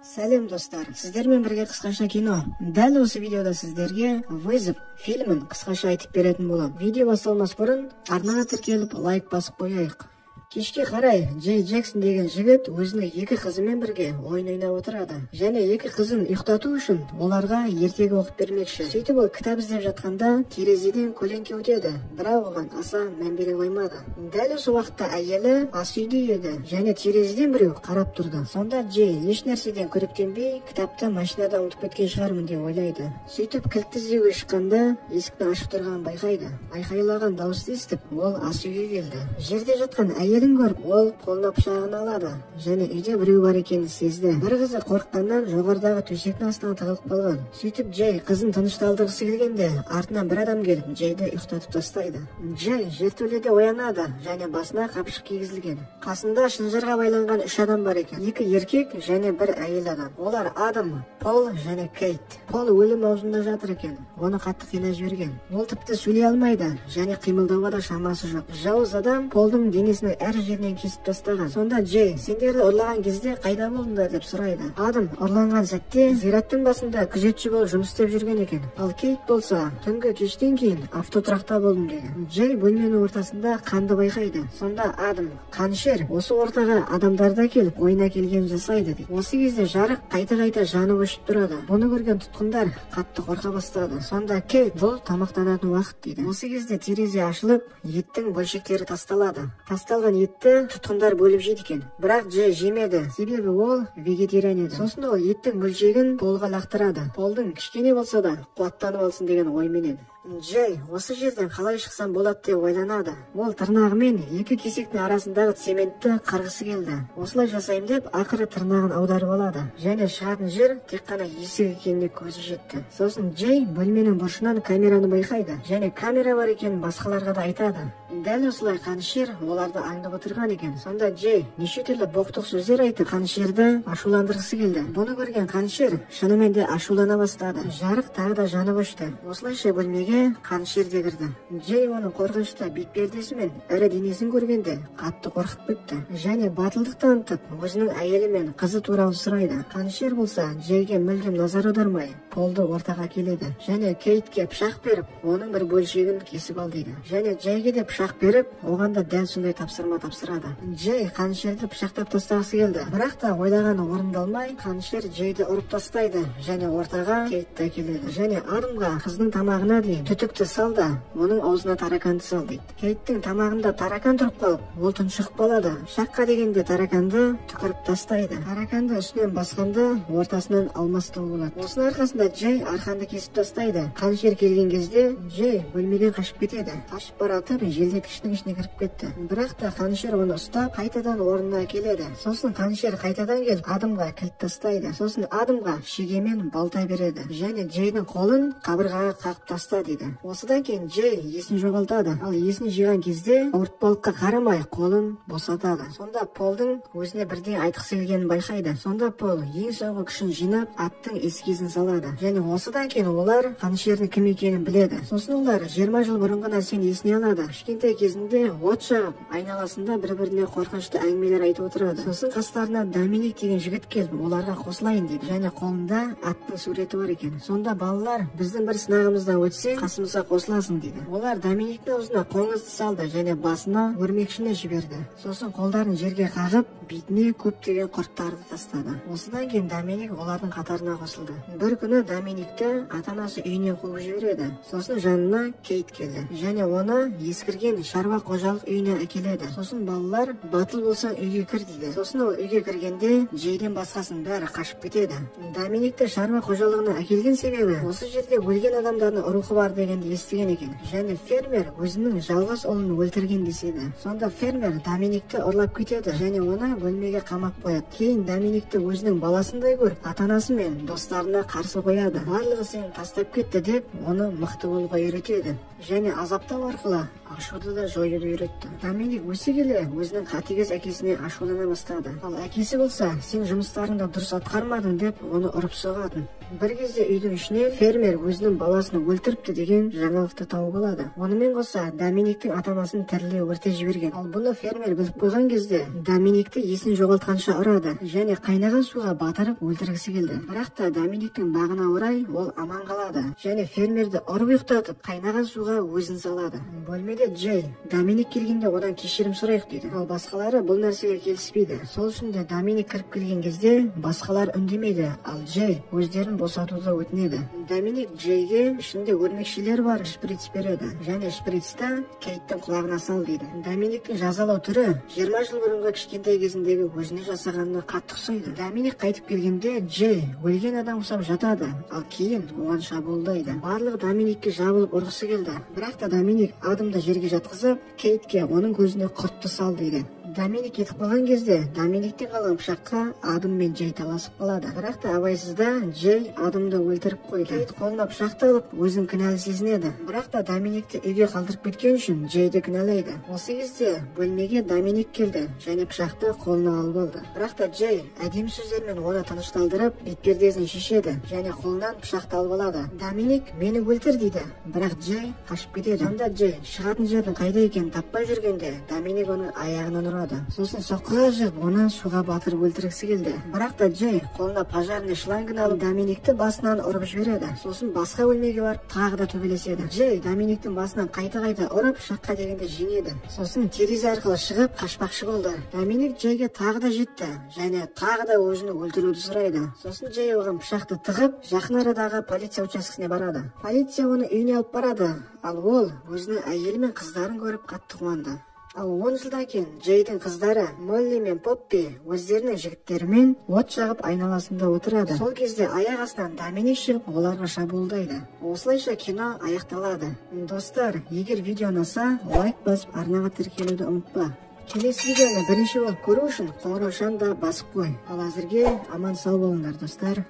Сәлем, достар! Сіздермен бірге «Қысқаша кино». Дәл осы видеода сіздерге «Вызов» фильмін қысқаша айтып беретін боламын. Видео басталмас бұрын арнаға тіркеліп, лайк басып қояйық. Кешке қарай Джей Джексон деген жігіт өзінің екі қызымен бірге ойын ойнап отырады және екі қызын ұйықтату үшін оларға ертегі оқып бермекші. Сөйтіп, ол кітап іздеп жатқанда терезеден көлеңке өтеді, бірақ оған аса мән бере қоймады. Дәл осы уақытта әйелі ас үйде еді және терезеден біреу қарап тұрды. Сонда Джей еш нәрседен күдіктенбей, кітапты машинада ұмытып кеткен шығармын деп ойлайды. Сөйтіп, кілтті іздеуге шыққанда есіктің ашық тұрғанын байқайды. Айқайлаған дауысты естіп, ол ас үйге келді. Жерде жатқан әйелін көріп, ол қолына пышағын алады және үйде біреу бар екенін сезді. Бір қызы қорыққаннан жоғарыдағы төсектің астына тығылып қалған. Сөйтіп, Джей қызын тынышталдырғысы келгенде, артынан бір адам келіп, Джейді ұйықтатып тастайды. Джей жертөледе оянады және басына қапшық кигізілген. Қасында шынжырға байланған үш адам бар екен: екі еркек және бір әйел адам. Олар Адам, Пол және Кейт. Пол өлім аузында жатыр екен, оны қатты қинап жіберген. Ол тіпті сөйлей алмайды және қимылдауға да шамасы жоқ. Жауыз адам Полдың денесінің әр жерінен кесіп тастаған. Сонда Джей: «Сендерді ұрлаған кезде қайда болдыңдар?» – деп сұрайды. Адам ұрланған сәтте зираттың басында күзетші болып жұмыс істеп жүрген екен. Ал Кейт болса, түнгі кештен кейін автотұрақта болдым дейді. Джей бөлменің ортасында қанды байқайды. Сонда Адам: «Қанішер осы ортаға адамдарды әкеліп, ойына келгенін жасайды», – дейді. Осы кезде жарық қайта қайта жанып өшіп тұрады. Бұны көрген тұтқындар қатты қорқа бастады. Сонда Кейт: «Бұл тамақтанатын уақыт», – дейді. Осы кезде терезе ашылып, еттің бөлшектері тасталады. Тасталған етті тұтқындар бөліп жейді екен, бірақ Джей жемеді, себебі ол вегетариан еді. Сосын ол еттің бөлшегін Полға лақтырады, Полдың кішкене болса да қуаттанып алсын деген ойменен. Джей осы жерден қалай шықсам болады деп ойланады. Ол тырнағымен екі кесектің арасындағы цементті қырғысы келді. Осылай жасаймын деп, ақыры тырнағын аударып алады және шығатын жер тек қана есік екеніне көзі жетті. Сосын Джей бөлменің бұрышынан камераны байқайды және камера бар екенін басқаларға да айтады. Дәл осылай қанішер оларды аңдып отырған екен. Сонда Джей неше түрлі боқтық сөздер айтып, қанішерді ашуландырғысы келді. Бұны көрген қанішер шынымен де ашулана бастады. Жарық тағы да жанып өшті. Осылайша бөлмеге қанішер де кірді. Джей оның қорқынышты бетпердесі мен ірі денесін көргенде қатты қорқып кетті және батылдық танытып, өзінің әйелі мен қызы туралы сұрайды. Қанішер болса, Джейге мүлдем назар аудармай, Полды ортаға келеді және Кейтке пышақ беріп, оның бір бөлшегін кесіп ал дейді. Және Джейге де пышақ беріп, оған да дәл сондай тапсырма тапсырады. Джей қанішерді пышақтап тастағысы келді, бірақ та ойлағаны орындалмай, қанішер Джейді ұрып тастайды және ортаға Кейтті әкеледі. Және Адамға: «Қызының тамағына дейін түтікті сал да, оның аузына тараканды сал», – дейді. Кейттің тамағында таракан тұрып қалып, ол тұншығып қалады. Шаққа дегенде тараканды түкіріп тастайды. Тараканды үстінен басқанда, ортасынан алмас тауып алады. Осының арқасында Джей арқанды кесіп тастайды. Қанішер келген кезде Джей бөлмеден қашып кетеді. Қашып баратып, желдеткіштің ішіне кіріп кетті, бірақ та қанішер оны ұстап, қайтадан орнына әкеледі. Сосын қанішер қайтадан келіп, Адамға кілт тастайды. Сосын Адамға шегемен балта береді және Джейдің қолын қабырғаға қағып таста дейді. Осыдан кейін Джей есін жоғалтады. Ал есін жиған кезде ауыртпалыққа қарамай, қолын босатады. Сонда Полдың өзіне бірдеңе айтқысы келгенін байқайды. Сонда Пол ең соңғы күшін жинап, аттың эскизін салады және осыдан кейін олар қанішердің кім екенін біледі. Сосын олар 20 жыл бұрынғы нәрсені есіне алады. Кішкентай кезінде от жағып, айналасында бір біріне қорқынышты әңгімелер айтып отырады. Сосын қастарына Доминик деген жігіт келіп, оларға қосылайын дейді және қолында аттың суреті бар екен. Сонда балалар: «Біздің бір сынағымыздан өтсең, қасымызға қосыласың», – дейді. Олар Доминиктің аузына қоңызды салды және басына өрмекшіні жіберді. Сосын қолдарын жерге қағып, бетіне көптеген құрттарды тастады. Осыдан кейін Доминик олардың қатарына қосылды. Бір күні Доминикті ата анасы үйінен қуып жібереді. Сосын жанына Кейт келді және оны ескірген шаруа қожалық үйіне әкеледі. Сосын балалар: «Батыл болсаң, үйге кір», – дейді. Сосын ол үйге кіргенде, Джейден басқасының бәрі қашып кетеді. Доминикті шаруа қожалығына әкелген себебі, осы жерде өлген адамдардың рухы бар дегенді естіген екен және фермер өзінің жалғыз ұлын өлтірген деседі. Сонда фермер Доминикті ұрлап кетеді және оны бөлмеге қамап қояды. Кейін Доминикті өзінің баласындай көріп, ата анасы мен достарына қарсы қояды. Барлығы сені тастап кетті деп, оны мықты болуға үйретеді және азаптау арқылы ашуды да жоюды үйретті. Доминик өсе келе өзінің қатыгез әкесіне ашулана бастады. Ал әкесі болса, сен жұмыстарыңды дұрыс атқармадың деп, оны ұрып соғатын. Бір кезде үйдің ішіне фермер өзінің баласын өлтіріпті деген деген жаңалықты тауып алады. Онымен қоса Доминиктің ата-анасын тірілей өртеп жіберген. Ал бұны фермер біліп қойған кезде Доминикті есін жоғалтқанша ұрады және қайнаған суға батырып өлтіргісі келді. Бірақ та Доминиктің бағына орай ол аман қалады және фермерді ұрып ұйықтатып қайнаған суға өзін салады. Бөлмеде Джей Доминик келгенде одан кешірім сұрайық дейді. Ал басқалары бұл нәрсеге келіспейді. Сол үшін де Доминик кіріп келген кезде басқалар үндемейді, ал Джей өздерін босатуды өтінеді. Доминик Джейге ішінде өрмекшілер бар шприц береді және шприцті Кейттің құлағына сал дейді. Доминиктің жазалау түрі 20 жыл бұрынғы кішкентай кезіндегі өзіне жасағанына қатты ұқсайды. Доминик қайтып келгенде Джей өлген адам ұқсап жатады, ал кейін оған шабуылдайды. Барлығы Доминикке жабылып ұрғысы келді. Бірақ та Доминик Адамды жерге жатқызып, Кейтке оның көзіне құртты сал дейді. Доминик кетіп қалған кезде Доминиктен қалған пышаққа Адам мен Джей таласып қалады. Бірақ та абайсызда Джей Адамды өлтіріп қойды. Кейт қолына пышақты алып, өзін кінәлі сезінеді. Бірақ та Доминикті үйге қалдырып кеткен үшін Джейді кінәлайды. Осы кезде бөлмеге Доминик келді және пышақты қолына алып алды. Бірақ та Джей әдемі сөздермен оны тынышталдырып, бетпердесін шешеді және қолынан пышақты алып алады. Доминик мені өлтір дейді, бірақ Джей қашып кетеді. Сонда Джей шығатын жердің қайда екенін таппай жүргенде Доминик оның аяғынан ұрады. Сосын соққыға жығып, оны суға батырып өлтіргісі келді. Бірақ та Джей қолына пожарный шлангын алып, Доминикті басынан ұрып жібереді. Сосын басқа бөлмеге барып тағы да төбелеседі. Джей Доминиктің басынан қайта-қайта ұрып, пышаққа дегенде жеңеді. Сосын терезе арқылы шығып қашпақшы болды. Доминик Джейге тағы да жетті және тағы да өзін өлтіруді сұрайды. Сосын Джей оған пышақты тығып, жақын арадағы полиция учаскесіне барады. Полиция оны үйіне алып барады, ал ол өзінің әйелі мен қыздарын көріп қатты қуанды. Ал 10 жылдан кейін Джейдің қыздары Молли мен Поппи өздерінің жігіттерімен от жағып айналасында отырады. Сол кезде аяқ астынан Доминик шығып оларға шабуылдайды. Осылайша кино аяқталады. Достар, егер видео ұнаса, лайк басып арнаға тіркелуді ұмытпа. Келесі видеоны бірінші болып көру үшін қоңыраушаны да басып қой. Ал әзірге аман сау болыңдар, достар.